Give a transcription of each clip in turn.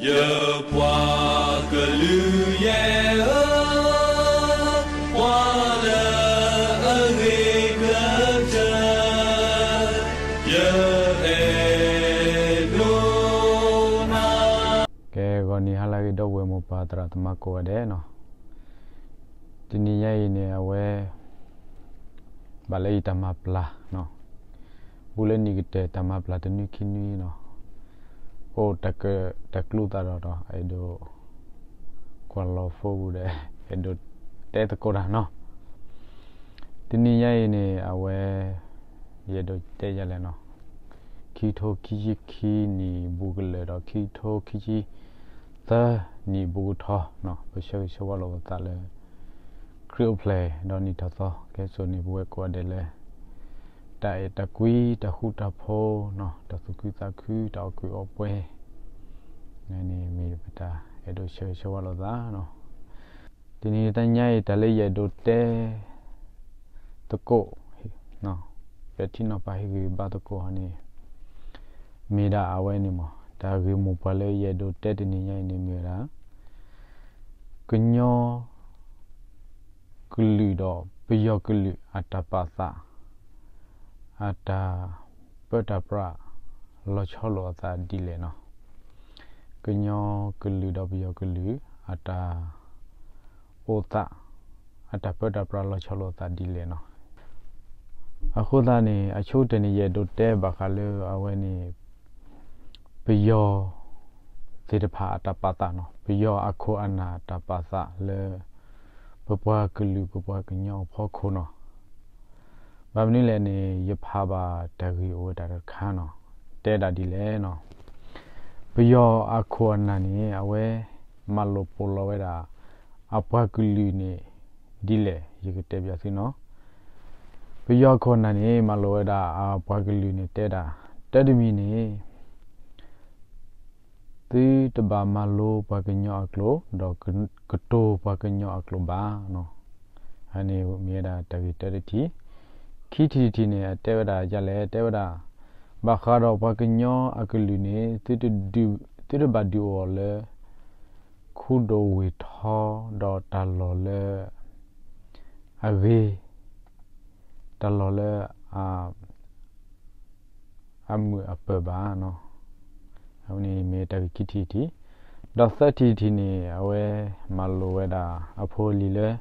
ယပှၤကလုာ်ယဲၢ်ဧၢ, ပှၤလၢအဂ့ၤကတၢၢ်, ယအဲၣ်ဒိးနၤ. ကဲ ဂီၤနံၤဟါလၢအဂ့ၤ ဒီပုၢ်ဝဲၢ်မိၢ်ပၢ်သရၣ်သမါကိးဂၤဒဲးနီၤ, တနံၤညါအံၤန့ၣ် အဝဲ ဘၣ်လၢယတၢ်မၤပျၢ်နီၤ, ဘူးလၢနံၣ်ကတၢၢ်တၢ်မၤပျၢ်တနွံခံနွံနီၤ, အိၣ်တၢ်ကျိသးဒီးဒီး အဲၣ်ဒိး ကွၢ်လီၤဖိပူၤဒီး အဲၣ်ဒိးတဲသကိးတၢ်နီၤ. တနံၤညါအံၤန့ၣ် အဝဲ ယအဲၣ်ဒိးတဲယၤလဲၣ်နီၤ, ခံကထိခံဆံခံနံၣ်ဘူးကလၢာ်ဒီး ခံကထိခံဆံသၢနံၣ်ဘူးကထီနီၤ, ပဆၢဂ့ၤဆၢဝါလိာ်ပသးလၢ ခရံာ်အိၣ်ဖျဲၣ်ဒီးနံၣ်ထီၣ်သီ ကဟဲစိာ်န့ၢ်ပဝဲကိးဂၤဒဲးလၢ တၢ်အဲၣ်တၢ်ကွံ တၢ်ဃူတၢ်ဖိးနီၤ, တၢ်သူၣ်ခုသးခု တၢ်အီၣ်ကုာ်အီပှဲၤ န့ၣ်မ့ၢ်ပတၢ်အဲၣ်ဒိးဆၢဂ့ၤဆၢဝါလိာ်သးနီၤ. တနံၤတနံၤညါအံၤ တၢ်လၢယအဲၣ်ဒိးတဲသကိး ပဲာ်ထံနီၤဖးဟ့ၣ်ဂံၢ်ဘါသကိးအီၤန့ၣ် မ့ၢ်ဒၣ်အဝဲန့ၣ်မ့ၢ် တၢ်ဂ့ၢ်မိၢ်ပှၢ်လၢယအဲၣ်ဒိးတဲတနံၤညါအံၤန့ၣ်မ့ၢ်ဝဲဒၣ် ကညီ ကလုာ်ဒီးပယီၤကလုာ်အတၢ်ပာ်သး အတၢ်ပၢတၢ်ပြး လီၤဆီလိာ်အသးဒ်လဲၣ်နီၤ. ကညီကလုာ်ဒီးပယီၤကလုာ် အတၢ်အိၣ်သး အတၢ်ပၢတၢ်ပြးလီၤဆီလိာ်အသးဒ်လဲၣ်နီၤ. အဃိသတးန့ၣ် အဆိကတၢၢ်န့ၣ် ယအဲၣ်ဒိးတဲဘၣ်ဃးလၢအဝဲန့ၣ် ပယီၤသ့ၣ်တဖၣ်အတၢ်ပာ်သးနီၤ, ပယီၤအခိၣ်အနၢ်တၢ်ပာ်သးလၢ ပပှၤကလုာ်ပပှၤကညီအဖီခိၣ်နီၤ. ဘၣ်မနုၤလဲၣ်န့ၣ် ယဖးဘၣ်တၢ်ဂ့ၢ်အိၣ်ဝဲဒၣ်တခါနီၤ, တဲဒၣ်ဒ်လဲၣ်နီၤ. ပယီၤအခိၣ်အနၢ်န့ၣ် အဝဲမၤလိာ်ပိာ်လီၤဝဲဒၣ် အပှၤကလုာ်န့ၣ်ဒ်လဲၣ် ယကတဲပၠးသုနီၤ. ပယီၤခိၣ်နၢ်န့ၣ် မၤလိာ်ဝဲဒၣ်အပှၤကလုာ်န့ၣ်တဲဒၣ်, တၢ်တမံၤန့ၣ် သုတဘၣ်မၤလိပှၤကညီအကျိာ် ဒီးကတိၤပှၤကညီအကျိာ်ဘၣ်. အန့ၣ်မ့ၢ်ဝဲဒၣ်တၢ်ဂ့ၢ်တၢတထံၣ်, ခံထံၣ်တထံၣ်န့ၣ် အတဲဝဲဒၣ်ယၤလဲၣ်, တဲဝဲဒၣ် ဘၣ်ဃးဒီးပှၤကညီအကလုာ်န့ၣ် သုတဘၣ်ဒုးအီၤလၢ ခူဒိၣ်ဝ့ၢ်ထီ ဒီးတၢ်လီၢ်လၢ အဂ့ၤ, တၢ်လီၢ်လၢ အမုာ်အပၢၤဘၣ်. အဝဲန့ၣ်မ့ၢ်တၢ်ဂ့ၢ်ခံထံၣ်တထံၣ်, ဒီးသၢထံၣ်တထံၣ်န့ၣ် အဝဲမၤလိာ်ဝဲဒၣ်အဖိအလံၤလၢ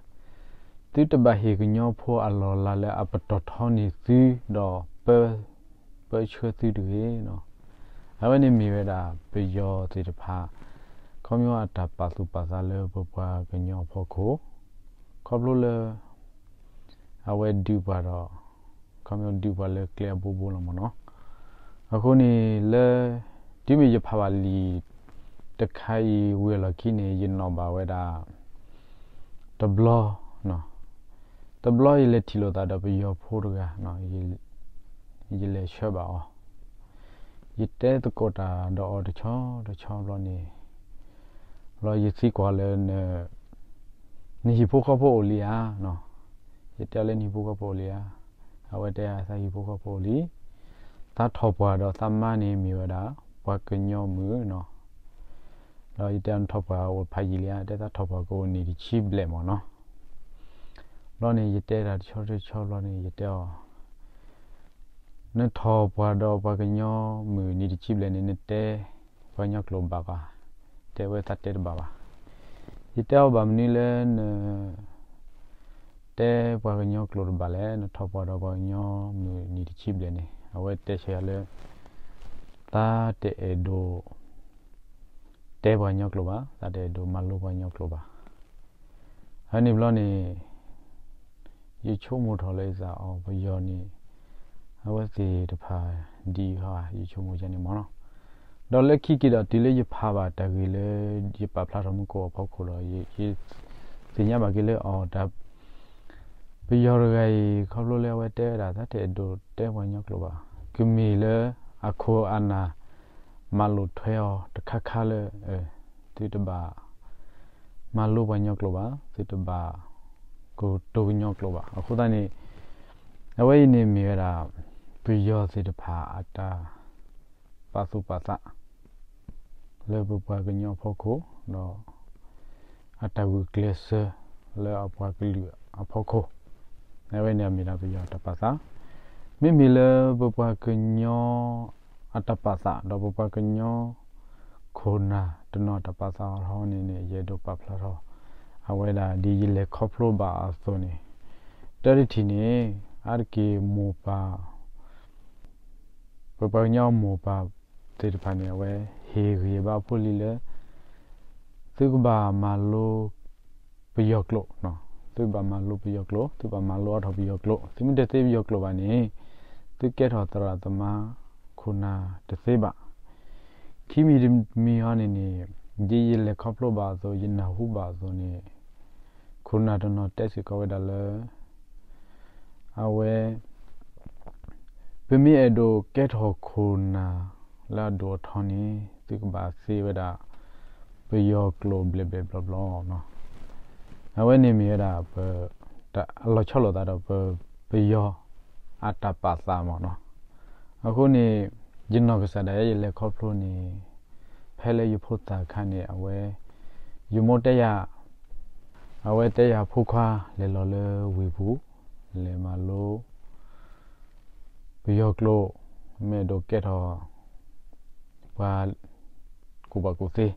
သုတဘၣ်ဟ့ၣ်ကညီဖိအလီၢ်လၤလၢအပတီၢ်ထီန့ၢ်သု ဒီးပၢ ပၢဆှၢသုတဂ့ၤ. အဝဲန့ၣ်မ့ၢ်ဝဲဒၣ်ပယီၤသ့ၣ်တဖၣ် ခီပညီအတၢ်ပာ်သူၣ်ပာ်သးလၢပပှၤကညီအဖီခိၣ်, ခီဖျိလၢ အဝဲဒုးပှၤဒီး ခီပညီဒုးပှၤလၢကျဲအဘိဘိလီၤမ့ၢ်နီၤ. အဃိန့ၣ်လၢ တုၤမ့ၢ်ယဖးဘၣ်လံာ်တခါအံၤဝံၤအလီၢ်ခံန့ၣ် ယနီၣ်ဘၣ်ဝဲဒၣ် တဘျီ တဘျီယလဲၤထံၣ်လိာ်သးဒီးပယီၤဖိတဂၤ, ယလဲၤဆှၢဘၣ်အီၤ, ယတဲသကိးတၢ်ဒီးအီၤတဆီတဆီဘျီန့ၣ်, ဘျီယသံကွၢ်လၢ နဟံၣ်ဖိဃီဖိအိၣ်လံဧါ, ယတဲအီၤလၢနဟံၣ်ဖိဃီဖိအိၣ်လံဧါ, အဝဲတဲသးဟံၣ်ဖိဃီဖိအိၣ်လံ, သးထီၣ်ပှၢ်ဒီးသးမါန့ၣ်မ့ၢ်ဝဲဒၣ် ပှၤကညီမုၣ်နီၤ. ဒီးယတဲအီၤနထီၣ်ပှၢ်အိၣ်ဖးယံာ်လံဧါ, တဲသးထီၣ်ပှၢ်ကအိၣ်နံၣ်တဆံဘျဲၣ်မ့ၢ်နီၤ. ဘျီန့ၣ် ယတဲတၢ်တဆီတဆီဘျီန့ၣ် ယတဲအီၤ နထီၣ်ပှၢ်ဒီးပှၤကညီမုၣ်နံၣ်တဆံဘျဲၣ်န့ၣ် နတဲပှၤကညီကျိာ်ဘၣ်ဘၣ်, တဲဝဲသးတဲတဘၣ်ဘၣ်. ယတဲအီၤဘၣ်မနုၤလၢန တဲပှၤကညီကျိာ်တဘၣ်လဲၣ်, နထီၣ်ပှၢ်ဒီးပှၤကညီမုၣ်နံၣ်တဆံဘျဲၣ်န့ၣ် အဝဲတဲဆၢယၤလၢ သးတအဲၣ်ဒိး တဲပှၤကညီကျိာ်ဘၣ်, သးတအဲၣ်ဒိးမၤလိပှၤကညီကျိာ်ဘၣ်. အန့ၣ်ဘျီန့ၣ် ယဆိကမိၣ်ထီၣ်လၢယသးအီၤ ပယီၤန့ၣ် အဝဲသ့ၣ်တဖၣ်ဒ်အံၤဟီ ယဆိကမိၣ်ယၤန့ၣ်မ့ၢ်နီၤ. ဒီးလၢခံက့ၤဒီးတုၤလၢယဖးဘၣ်တၢ်ဂ့ၢ်လၢ ယပာ်ဖျါထီၣ်မူကီၢ်အဖီခိၣ်ဒီး ယသ့ၣ်ညါဘၣ်က့ၤလၢအီၤတၢ် ပယီၤတဂၤအံၤ ခီဖျိလၢအဝဲတဲဝဲဒၣ် သးတအဲၣ်ဒိးတဲပှၤကညီကျိာ်ဘၣ်, ကမ့ၢ်လၢအခိၣ်အနၢ်မၤလိာ်ထွဲအီၤတခါခါလၢ သုတဘၣ်မၤလိပှၤကညီကျိာ်ဘၣ်, သုတဘၣ်ကတိၤကညီကျိာ်ဘၣ်. အဃိသတးန့ၣ် အဝဲအံၤန့ၣ်မ့ၢ်ဝဲဒၣ် ပယီၤသ့ၣ်တဖၣ်အတၢ်ပာ်သူၣ်ပာ်သး လၢပပှၤကညီအဖီခိၣ် ဒီး အတၢ်ဂုာ်ကျဲးစၢးလၢအပှၤကလုာ်အဖီခိၣ်, အဝဲန့ၣ်မ့ၢ်ဒၣ်ပယီၤတၢ်ပာ်သး, မ့မ့ၢ်လၢပပှၤကညီအတၢ်ပာ်သး ဒီးပပှၤကညီခိၣ်နၢ်တနီၤတၢ်ပာ်သးအီၤထီၣ်န့ၣ်န့ၣ် ယအဲၣ်ဒိးပာ်ဖျါထီၣ် အဝဲဒၣ်ဒ်ယလဲၤခီဖျိဘၣ်အသိးန့ၣ်, တၢ်တထံၣ်န့ၣ် အါတက့ၢ်မိၢ်ပၢ် ပပှၤကညီမိၢ်ပၢ်သ့ၣ်တဖၣ်န့ၣ် အဝဲဟ့ၣ်ဂံၢ်ဘါဖိလံၤလၢ သုကဘၣ်မၤလိပယီၤကျိာ်, သုကဘၣ်မၤလိပယီၤကျိာ်, သုကဘၣ်မၤလိအါထီၣ်ပယီၤကျိာ်, သုမ့ၢ်တသ့ပယီၤကျိာ်ဘၣ်န့ၣ် သုကဲထီၣ်သရၣ်သမါခိၣ်နၢ်တသ့ဘၣ်. ခံမံၤတမံၤဟီန့ၣ်န့ၣ် ဒ်ယလဲၤခီဖျိဘၣ်အသိး ယနၢ်ဟူဘၣ်အသိးန့ၣ် ခိၣ်နၢ်တနီၤတဲစ့ၢ်ကီးဝဲဒၣ်လၢ အဝဲ ပမ့ၢ်အဲၣ်ဒိးကဲထီၣ်ခိၣ်နၢ်လၢအဒိၣ်အထီန့ၣ် သုကဘၣ်သ့ဝဲဒၣ် ပယီၤကျိာ်ဘျဲၣ်ဘျဲၣ်ဘျီဘျီနီၤ. အဝဲန့ၣ်မ့ၢ်ဝဲဒၣ် ပ တၢ်အလီၤဆီလိာ်သးဒီးပ ပယီၤအတၢ်ပာ်သးမ့ၢ်နီၤ. အဃိန့ၣ် ယနီၢ်ကစၢ်ဒၣ်ယဲယလဲၤခီဖျိန့ၣ် ဖဲလၢယဖိသၣ်အခါန့ၣ် အဝဲ ယမိၢ်တဲယၤ အဝဲတဲယၤဖိခွါလဲၤလီၤလၢဝ့ၢ်ပူၤ လဲၤမၤလိ ပယီၤကျိာ် မ့ၢ်အဲၣ်ဒိးကဲထီၣ် ပှၤကူၣ်ဘၣ်ကူၣ်သ့.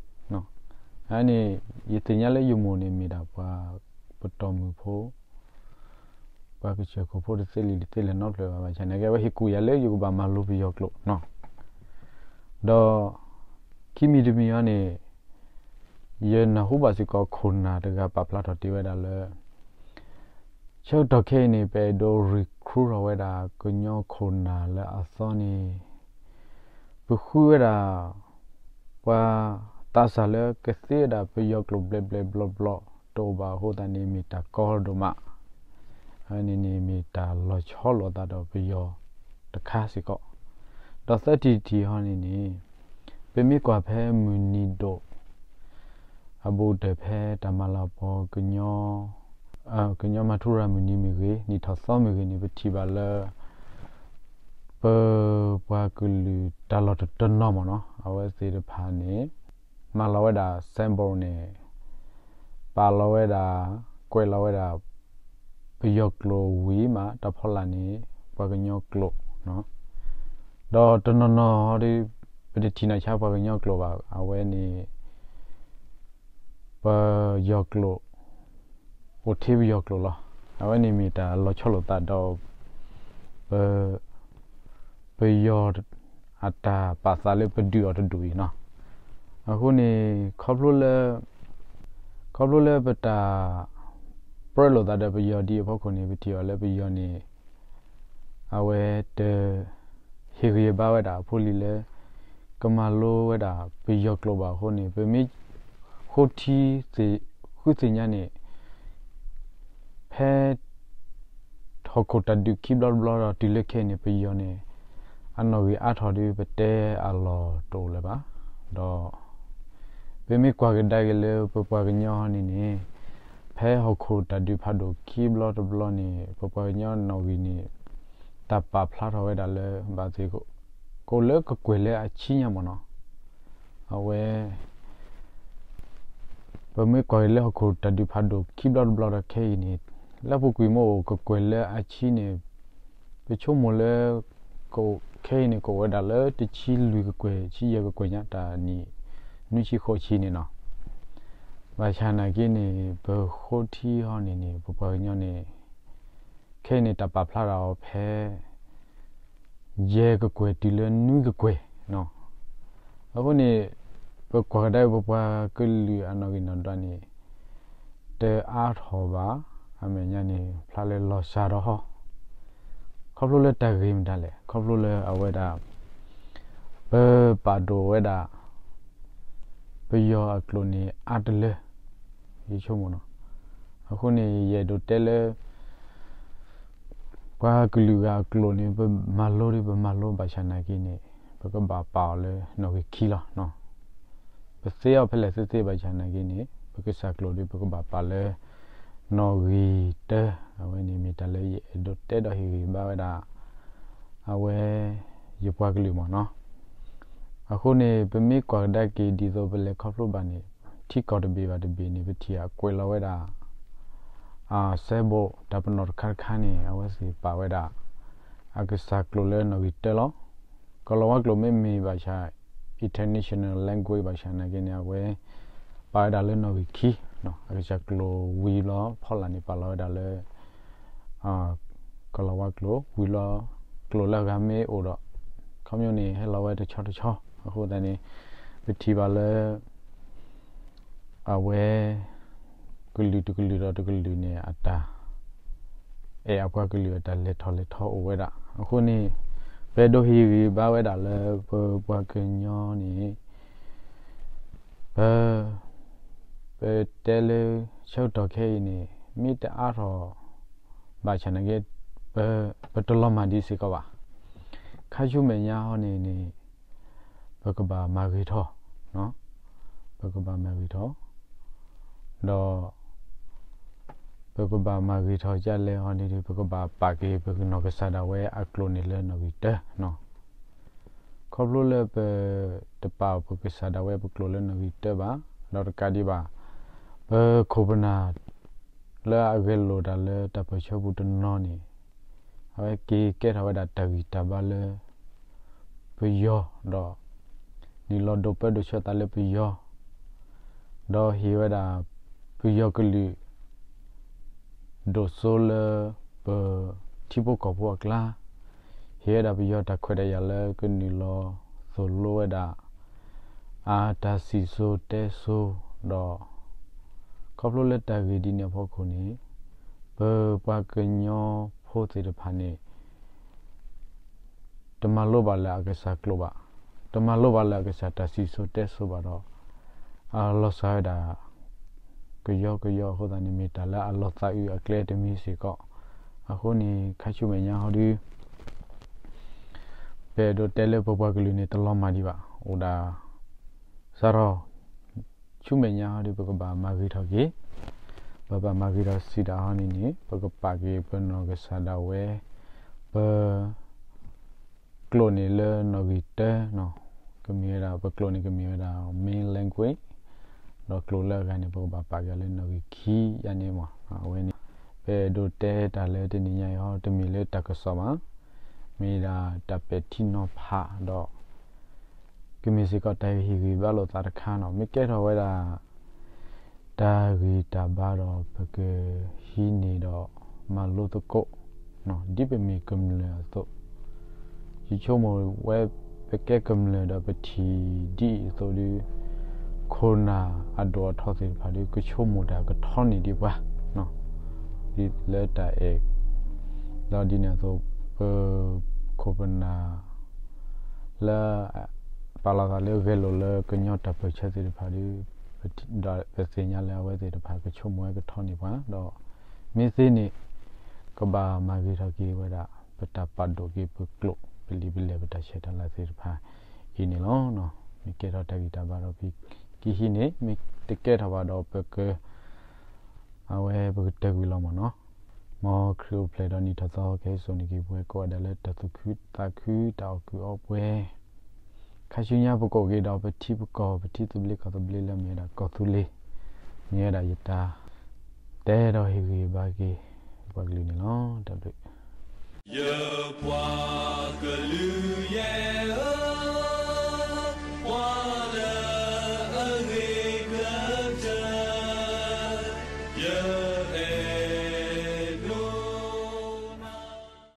အန့ၣ် ယသ့ၣ်ညါလၢယမိၢ်န့ၣ်မ့ၢ်ဒၣ်ပှၤပတီၢ်မုၢ်ဖိ ပှၤကစၢၢ်ခိၣ်ဖိတသ့လံၤတသ့လဲၣ်နီတဖျၢၣ်ဘၣ် ဘၣ်ဆၣ်နာ်က့ အဝဲဟ့ၣ်ကူၣ်ယၤလၢယကဘၣ်မၤလိပယီၤကျိာ်နီၤ. ဒီး ခံမံၤတမံၤအံၤန့ၣ် ယနၢ်ဟူဘၣ်စ့ၢ်ကီးခိၣ်နၢ်တဂၤပာ်ဖျါထီၣ်တ့ၢ်ဝဲဒၣ်လၢ ဆၢကတီၢ်ခဲအံၤန့ၣ် ပအဲၣ်ဒိး recruit ထီၣ်ဝဲဒၣ်ကညီခိၣ်နၢ်လၢအသီန့ၣ် ပဃုဝဲဒၣ် ပှၤသးစၢ်လၢကသ့ဝဲဒၣ်ပယီၤကျိာ်ဘျဲၣ်ဘျဲၣ်ဘျီဘျီတအိၣ်ဘၣ်အဃိသတးန့ၣ် မ့ၢ်တၢ်ကီဒိၣ်မး အန့ၣ်န့ၣ်မ့ၢ်တၢ်လီၤဆီလိာ်သးဒီးပယီၤတခါစ့ၢ်ကီး. ဒီးသၢထံၣ်တထံၣ်ဟီန့ၣ်န့ၣ် ပမ့ၢ်ကွၢ်ဖဲမုၢ်နံၤဒိၣ် အဘူးကတၢၢ်ဖဲတၢ်မၤလၤကပီၤကညီ ကညီမၤထူရၤမုၢ်နံၤမ့ၢ်ဂ့ၤ နံၣ်ထီၣ်သီမ့ၢ်ဂ့ၤန့ၣ် ပထံၣ်ဘၣ်လၢ ပပှၤကလုာ်တၢ်လီၢ်တနီၤမ့ၢ်နီၤ အဝဲသ့ၣ်တဖၣ်န့ၣ် မၤလီၤဝဲဒၣ် symbol န့ၣ် ပာ်လီၤဝဲဒၣ် ကွဲးလီၤဝဲဒၣ် ပယီၤကျိာ်ဝံၤမး တၢ်ဖီလာ်န့ၣ် ပှၤကညီကျိာ် ဒီးတနီၤနီၤဒီး ပတထံၣ်နီၢ်ဆါပှၤကညီကျိာ်ဘၣ် အဝဲန့ၣ် ပယီၤကျိာ် အိၣ်ထဲပယီၤကျိာ်လီၤ. အဝဲန့ၣ်မ့ၢ်တၢ်လီၤဆီလိာ်သးဒီး ပ ပယီၤအတၢ်ပာ်သးလၢပဒုးအီၤတဒူၣ်အံၤနီၤ. အဃိန့ၣ် ခီဖျိလၢ ခီဖျိလၢပတၢ်ပြၢလိာ်သးဒီးပယီၤဒ်အဖီခိၣ်န့ၣ် ပထံၣ်အီၤလၢပယီၤန့ၣ် အဝဲတ ဟ့ၣ်ဂံၢ်ဘါဝဲဒၣ်အဖိလံၤလၢ ကမၤလိဝဲဒၣ်ပယီၤကျိာ်ဘၣ်အဃိန့ၣ် ပမ့ၢ်ဃိထံ ဃုသ့ၣ်ညါန့ၣ် ဖဲ ဟီၣ်ခိၣ်တၢ်ဒုးခံဘျီတဘျီဒီးတုၤလၢခဲအံၤန့ၣ် ပယီၤန့ၣ် အနီၣ်ဂံၢ်အါထီၣ်ဒီး ပတဲအလီၢ်တအိၣ်လၢၤဘၣ်. ဒီး ပမ့ၢ်ကွၢ်ကဒါက့ၤလၢပပှၤကညီန့ၣ်န့ၣ် ဖဲဟီၣ်ခိၣ်တၢ်ဒုးဖးဒိၣ်ခံဘျီတဘျီန့ၣ် ပပှၤကညီနီၣ်ဂံၢ်န့ၣ် တၢ်ပာ်ဖျါထီၣ်ဝဲဒၣ်လၢ ဘၣ်သ့ၣ် ကအိၣ်လၢကကွဲၢ်လၢအဆံညါမ့ၢ်နီၤ. အဝဲ ပမ့ၢ်ကွၢ်က့ၤလၢဟီၣ်ခိၣ်တၢ်ဒုးဖးဒိၣ်ခံဘျီတဘျီဒီးခဲအံၤန့ၣ် လၢပူၤကွံာ်မ့ၢ်အိၣ်ကကွဲၢ်လၢအဆံန့ၣ် ပဆိကမိၣ်လၢ ခဲအံၤန့ၣ် ကအိၣ်ဝဲဒၣ်လၢတဆံလွံၢ်ကကွဲၢ် ဆံယဲၢ်ကကွဲၢ်ညါ တၢ်နံၣ်နွံဆံဃိးဆံန့ၣ်နီၤ. ဘၣ်ဆၣ်နာ်က့န့ၣ် ပဃိထံဟီန့ၣ်န့ၣ် ပပှၤကညီန့ၣ် ခဲအံၤန့ၣ် တၢ်ပာ်ဖျါထီၣ်အီၤဖဲ ယဲၢ်ကကွဲၢ်တုၤလၢနွံကကွဲၢ်နီၤ. အဃိန့ၣ် ပကွၢ်ကဒါပပှၤကလုာ်အနီၣ်ဂံၢ်နီၣ်ဒွးန့ၣ် တအါထီၣ်ဘၣ်. အမဲာ်ညါန့ၣ် ဖျါလၢလီၤစှၤဒီးဟီ ခီဖျိလၢတၢ်ဂ့ၤမတၤလဲၣ် ခီဖျိလၢအဝဲဒၣ် ပပာ်ဒိၣ်ဝဲဒၣ် ပယီၤအကျိာ်န့ၣ် အါတလၢ ယဆိကမိၣ်နီၤ. အဃိန့ၣ် ယအဲၣ်ဒိးတဲလၢ ပှၤကလုာ်ဂၤအကျိာ်န့ၣ် ပမၤလိဒီး ပမၤလိဘၣ်ဆၣ်နာ်က့န့ၣ် ပကဘၣ်ပာ်အီၤလၢနီၣ်ဂံၢ်ခံလီၤ. ပသ့အီၤဖဲလဲၣ်သ့သ့ဘၣ်ဆၣ်နာ်က့န့ၣ် ပကစၢ်ကျိာ်ဒီး ပကဘၣ်ပာ်လၢ နီၣ်ဂံၢ်တၢ အဝဲန့ၣ်မ့ၢ်တၢ်လၢယအဲၣ်ဒိးတဲဒီးဟ့ၣ်ဂံၢ်ဘါဝဲဒၣ် အဝဲ ယပှၤကလုာ်မ့ၢ်နီၤ. အဃိန့ၣ် ပမ့ၢ်ကွၢ်ကဒါက့ၤဒ်သိးပလဲၤခီဖျိဘၣ်န့ၣ် ထံကီၢ်တဘ့ၣ်ဘၣ်တဘ့ၣ်န့ၣ် ပထံၣ်အကွဲးလီၤဝဲဒၣ် အစဲဘူး တၢ်ပနီၣ်တခါတခါန့ၣ် အဝဲသ့ၣ်ပာ်ဝဲဒၣ် အကစၢ်ကျိာ်လၢနီၣ်ဂံၢ်တၢလီၤ. ကီၢ်လီၤဝါကျိာ်မ့မ့ၢ်ဘၣ်ဆၣ် international language ဘၣ်ဆၣ်နာ်က့န့ၣ် အဝဲပာ်ဝဲဒၣ်လၢနီၣ်ဂံၢ်ခံ, အကစၢ်ကျိာ်ဝံၤလီၤ ဖီလာ်န့ၣ် ပာ်လီၤဝဲဒၣ်လၢ ကီၢ်လီၤဝါကျိာ် ဝံၤလီၤ ကျိာ်လၢအဂၤမ့ၢ်အိၣ်ဒီး ခီပညီန့ၣ် ဟဲလီၤဝဲတဆီတဆီ အဃိသတးန့ၣ် ပထံၣ်ဘၣ်လၢ အဝဲ ကလုာ်တကလုာ်ဒီးတကလုာ်န့ၣ် အတၢ် အဲၣ်အပှၤကလုာ်အတၢ်လဲၤထီၣ်လဲၤထီအိၣ်ဝဲဒၣ်. အဃိန့ၣ် ပအဲၣ်ဒိးဟ့ၣ်ဂံၢ်ဘါဝဲဒၣ်လၢပပှၤကညီန့ၣ် ပ ပတဲလၢဆၢကတီၢ်ခဲအံၤန့ၣ် မ့ၢ်တအါထီၣ်ဘၣ်ဆၣ်နာ်က့ ပတလီၤမၢ်ဒံးစ့ၢ်ကီးဘၣ်. ခါဆူမဲာ်ညါဟီန့ၣ်န့ၣ် ပကဘၣ်မၤဂ့ၤထီၣ်, ပကဘၣ်မၤဂ့ၤထီၣ်, ဒီး ပကဘၣ်မၤဂ့ၤထီၣ်ဒ်လဲၣ်ဟီန့ၣ်ဒီး ပကဘၣ်ပာ်က့ၤပနီၢ်ကစၢ်ဒၣ်ဝဲအကျိာ်န့ၣ်လၢနီၣ်ဂံၢ်တၢ ခီဖျိလၢပတပာ်ပကစၢ်ဒၣ်ဝဲပကျိာ်လၢနီၣ်ဂံၢ်တၢဘၣ်, ဒီးတကးဒံးဘၣ် ပခိၣ်ပနၢ်လၢအဂဲၤလိာ်တၢ်လၢတၢ်ပၢၢ်ဆၢပူၤတနီၤန့ၣ် အဝဲက့ၤကဲထီၣ်ဝဲဒၣ်တၢ်ဂံၢ်တၢ်ဘါလၢ ပယီၤဒီး နုာ်လီၤဒိးပၢဒိးဆှၢသးလၢပယီၤ, ဒီးဟ့ၣ်ဝဲဒၣ် ပယီၤကလုာ် ဒိၣ်စိလၢပထံဖိကီၢ်ဖိအကျါ, ဟ့ၣ်ဝဲဒၣ်ပယီၤတၢ်ခွဲးတၢ်ယာ်လၢကနုာ်လီၤသိၣ်လိဝဲဒၣ် အတၢ်စံၣ်စိၤတဲစိၤဒီး ခီဖျိလၢတၢ်ဂ့ၢ်ဒ်န့ၣ်အဖီခိၣ်န့ၣ် ပပှၤကညီဖိသ့ၣ်တဖၣ်န့ၣ် တမၤလိဘၣ်လၢအကစၢ်ကျိာ်ဘၣ်, တမၤလိဘၣ်လၢအကစၢ်တၢ်စံၣ်စိၤတဲစိၤဘၣ်ဒီး အလီၤစၢ်ဝဲဒၣ် ကယီကယီအဃိသတးန့ၣ် မ့ၢ်တၢ်လၢအလီၤသးအုးအကျဲတမံၤစ့ၢ်ကီး. အဃိန့ၣ် ခါဆူမဲာ်ညါဟီဒီး ပအဲၣ်ဒိးတဲလၢပပှၤကလုာ်န့ၣ် တလီၤမၢ်ဒံးဘၣ်, အိၣ်ဒၣ် စးထီၣ် ဆူမဲာ်ညါဟီဒီး ပကဘၣ်မၤဂ့ၤထီၣ်က့ၤ, ပဘၣ်မၤဂ့ၤထီၣ်စံးဒၣ်ဟီန့ၣ်န့ၣ် ပကပာ်က့ၤပနီၢ်ကစၢ်ဒၣ်ဝဲ ပ ကျိာ်န့ၣ်လၢနီၣ်ဂံၢ်တၢ, ကမ့ၢ်ဝဲဒၣ် ပကျိာ်န့ၣ်ကမ့ၢ်ဝဲဒၣ် main language, ဒီးကျိာ်လၢအဂၤန့ၣ် ပကဘၣ်ပာ်က့ၤလၢနီၣ်ဂံၢ်ခံယါန့ၣ်မး. အဝဲန့ၣ် ပအဲၣ်ဒိးတဲတၢ်လၢတနံၤညါအံၤဟီ တမ့ၢ်လၢတၢ်ကစီၣ်ဘၣ်, မ့ၢ်ဒၣ်တၢ်ပဲာ်ထံနီၤဖးဒီး ကမ့ၢ်စ့ၢ်ကီးတၢ်ဟ့ၣ်ဂံၢ်ဘါလိာ်သးတခါန့ၣ် မ့ၢ်ကဲထီၣ်ဝဲဒၣ် တၢ်ဂံၢ်တၢ်ဘါဒီး ပကဟံးန့ၢ်ဒီးမၤလိသကိး ဒ်ပမ့ၢ်ကမျၢၢ်အသိး, ယဆိကမိၣ်ဝဲ ပကဲကမျၢၢ်ဒီးပထံၣ်ဒ်အံၤအသိးဒီး ခိၣ်နၢ်အဒိၣ်အထီသ့ၣ်တဖၣ်ဒီး ကဆိကမိၣ်တၢ်ကထီန့ၢ်ဒံးပှၤ ဒ်လၢတၢ်အဲၣ်, ဒီးဒ်န့ၣ်အသိး ပခိၣ်ပနၢ် လၢ ပာ်လီၤသးလၢဂဲၤလိာ်လၢကညီတၢ်ပၢၢ်ဆၢသ့ၣ်တဖၣ်ဒီး ဒီးပသ့ၣ်ညါလၢအဝဲသ့ၣ်တဖၣ်ကဆိကမိၣ်ဝဲကထီန့ၢ်ပှၤဒီး မ့ၢ်သ့န့ၣ် ကဘၣ်မၤဂ့ၤထီၣ်က့ၤဝဲဒၣ် ပတၢ်ပာ်ဒိၣ်က့ၤပကျိာ် ပလံာ်ပလဲၢ်ပတၢ်ဆဲးတၢ်လၤသ့ၣ်တဖၣ်အံၤန့ၣ်လီၤ. မ့ၢ်ကဲထီၣ်တၢ်ဂံၢ်တၢ်ဘါဒီး ပကဟံးန့ၢ်, မ့ၢ်တကဲထီၣ်ဘၣ်ဒီးပက အဝဲပကတၢၢ်ကွံာ်လီၤမ့ၢ်နီၤ. မ်ခရံာ်အိၣ်ဖျဲၣ်ဒီးနံၣ်ထီၣ်သီ ကဟဲစိာ်န့ၢ်က့ၤပဝဲကိးဂၤဒဲးလၢတၢ်သူၣ်ခုသးခု တၢ်အီၣ်ကုာ်အီပှဲၤ ခါဆူညါပကအိၣ်က့ၤဒီးပထံပကီၢ် ပထံသဘျ့ကီၢ်သဘျ့လၢမ့ၢ်ဝဲဒၣ်ကီၢ်သူလ့ၤ, မ့ၢ်ဝဲဒၣ်ယတၢ် တဲဒီးဟ့ၣ်ဂံၢ်ဘါက့ၤ ပပှၤကလုာ်န့ၣ်လီၤ. တၢ်ဘျုး ယပှၤကလုာ်ယဲဧၢ